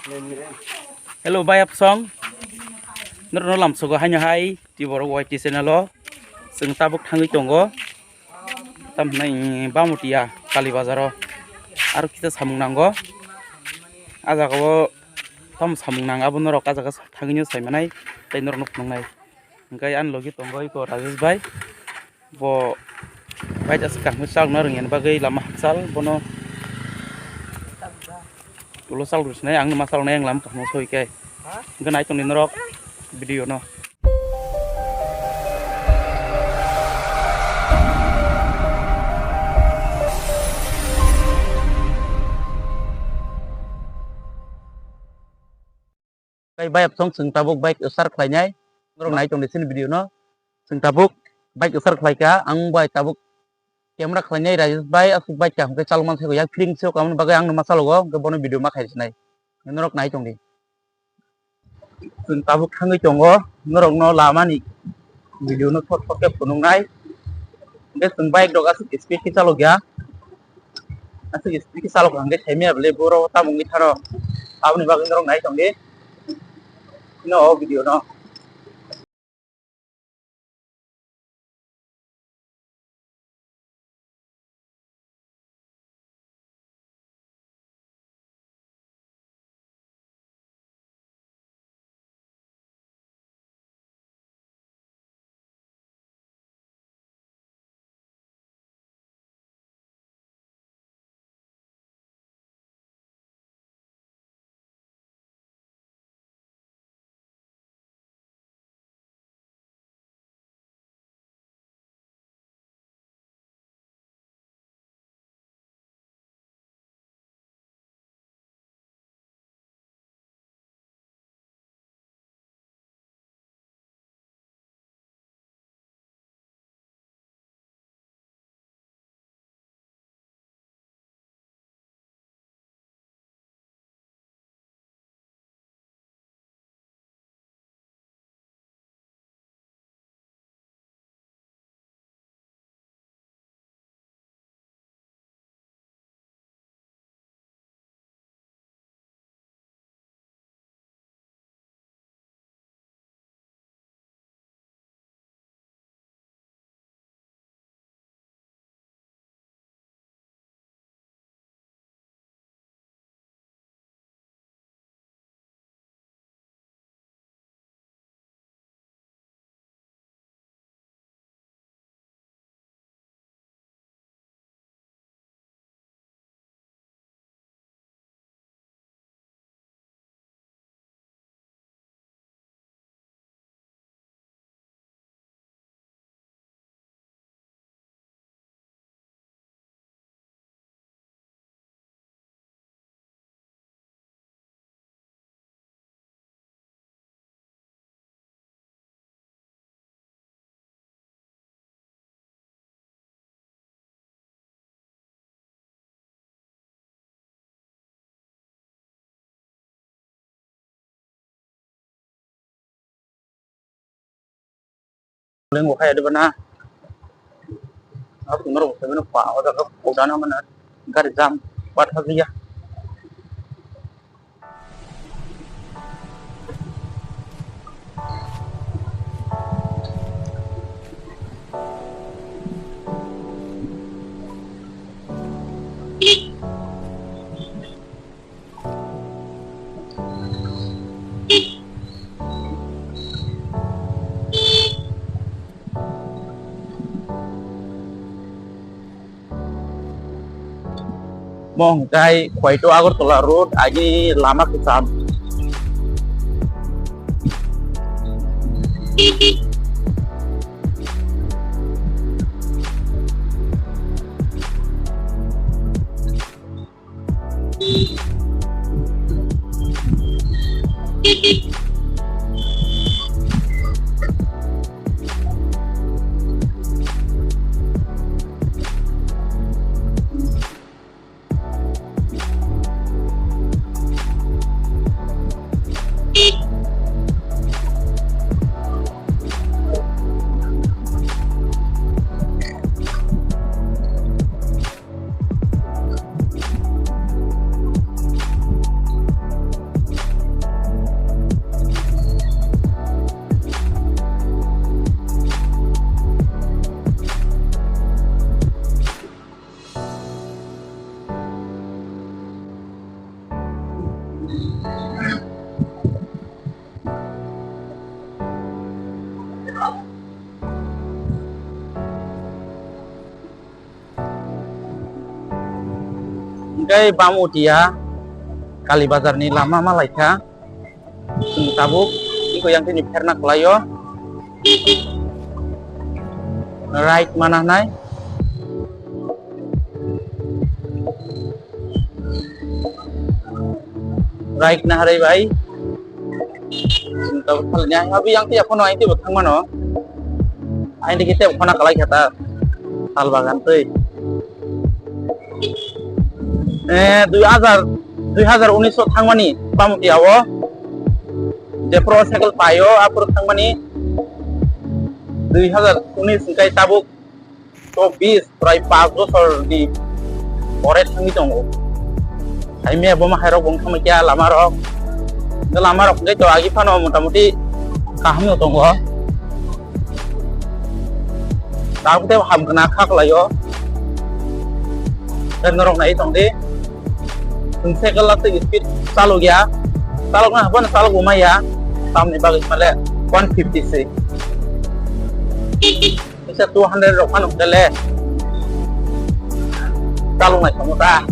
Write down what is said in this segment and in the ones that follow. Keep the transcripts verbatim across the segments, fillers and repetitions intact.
Hello, bai apsong. Norokno lamsogo haino hai, Tiborok Y T channel o. Chwng tabuk thangwi tongo. Tamhinai Bamutia Kali Bazar o. Aro kisa samung nango. A jaga o tamo samung nang abo norok a jaga thangwino saimanai. Tei norokno phunuknai. Hwnkhe ani logi tongo iko Rajesh bai. Bo bike aswk kaham khe chalokna rwngya bagwi lama hakchal bono ulo chalok rw sinai, ang no ma chaloknai, ang lama kaham soi khe. Hwnkhe nai tongdi norok video no. Tei bai apsong chwng tabuk bike usar khlainai. Norok nai tongdi chini video no. Chwng tabuk bike usar khlaikha. Ang bai tabuk camera khlainai Rajesh bai aswk bike kaham khe chalokma se yak fring se kamani bagwi ang no ma chalogo hwnkhe bono video ma khai sinai. Norok nai tongdi. Chwng tabuk thangwi tongo. Norokno lamani video no thot thot khe phunuknai. Hwnkhe chwng bike rok aswk speed khe chalokya. Aswk speed khe chalok hwnkhe saimaya bwle boro tamo wngwi tharo. Aboni bagwi norok nai tongdi. Hino o video no. Lengo kaya de bana. Aku norok sabi no pa, o jaga ko dana mana gari jam, pat ha gaya. Mo hwnkhe Khwaito Agartala road agini lama kwcham. Hingke Bamutiya Kali Bazar ni lama ma laikha. Chwng tabuk iko yang tini pherna kwlaio. Right mana nai. Right na harai bai. Chwng tabuk phalni ai habi yang tiya phano ai tibo thangmano. Ai dikhe tebo khona kwlai kha ta sal bagan twi. Eh, dui hajar, dui hajar unis o thangmani Bamutiya o. Jephuru cycle paio, aphuru thangmani dui hajar unis hingkai tabuk chobbish, prai panch bochor ni pore thangwi tongo. Hai me bo ma hai rok bong thangma kya lama rok. Lama rok hingkai to agi phano motamuti kaham no tongo. Tabuk tei ham khna kha kwlaio. Tei norok nai tong di. Chwng cycle lak tei speed chalok ya. Chalok na hapan chalok umai ya. Tamni bagwi male one fifty se. Kisa two hundred rok phano hwnkhe le. Chalok nai tongmo ta.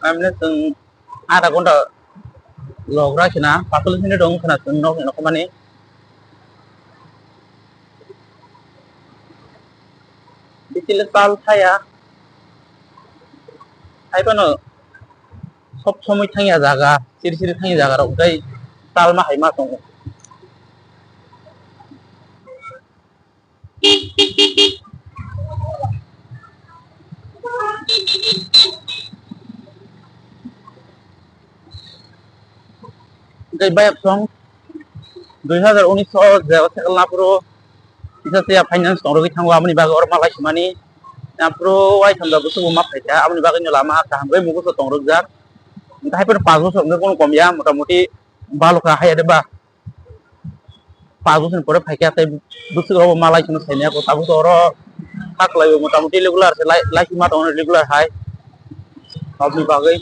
Amne chwng adha ghonta logra khna, pathol sini dong khna chwng nok ni nokmani. Bichile tal thaya, hai phano sob somoi thangya jaga, siri siri thangya jaga rok tei tal ma hai ma tongo. Tei bayap song. Dui hazar unis o je o cycle naphuru kisa siya finance tongrogwi thango, aboni bagwi oro malai simani. Naphuru uaitham da busugo ma phaikha, aboni bagwino lama kaham bai muguso tongrokjak. Haiphano panch bosor wngkha, kono komya, motamuti balokha haiya de ba. Panch bosor ni pore phaikha, tei bwswk rok bo malai kheno saimanya, tabuk to oro kha kwlai o, motamuti regular se lai, lai ma tongo regular hai. Aboni bagwi.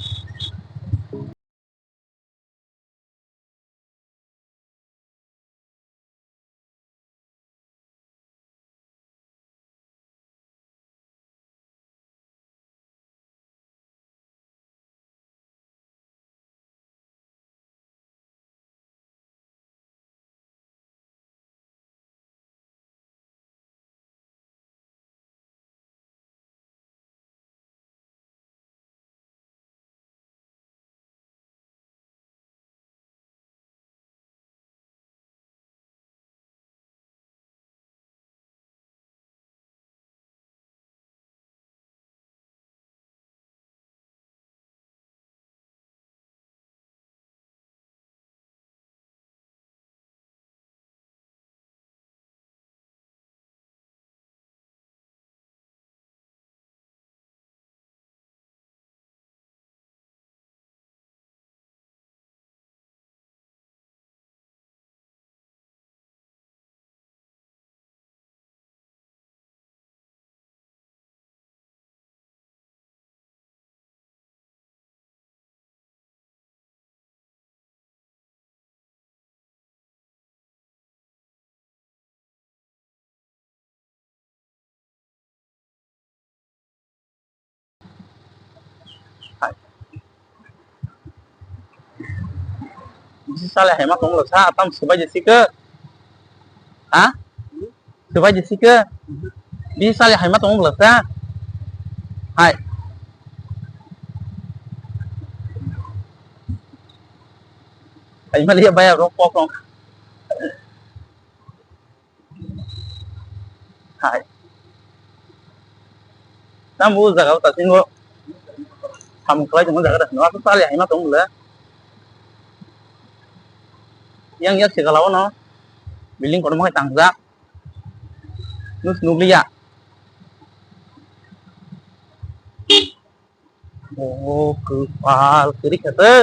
Bisi salai hai ma tong lo sa, tam swbai je sikhe. Ha? Swbai je sikhe. Bisi salai hai ma tong lo sa. Hai. Hai ma liya baya rok pok rok. Hai. Tamo o jaga o tasingo samung khlai tongma jaga rok no aswk chali hai ma tong le. Yang yak se gala o no building kotorma khe tangjak. Nus nukliya. O kwpal kwrwi kha tei.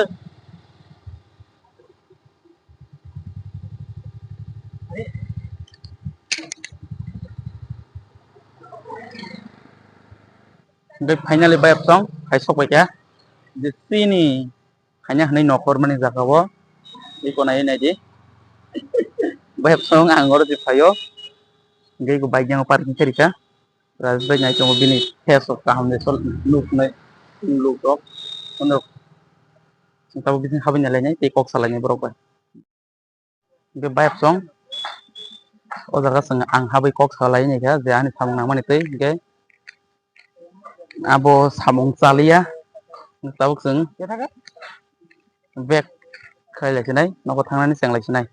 Hingke finally bayapsong hai sok pai kha. Je chini khaina hinui nokhor mani jaga o. Iko nai nai di. Bayapsong ang oro je phaio. Hingke iko bike yang parking khe rikha. Rajesh bhai nai tongo bini face rok kaham de sol nuk nai nuk rok. Ono tabuk bising habui nai lai nai tei kok salai nai borok bai. Hingke bayapsong o jaga chwng ang habui kok salai nai kha je ani samung nangmani tei hingke abo samung chaliya tabuk chwng back khai lai sinai nogo thangnani cheng lai sinai.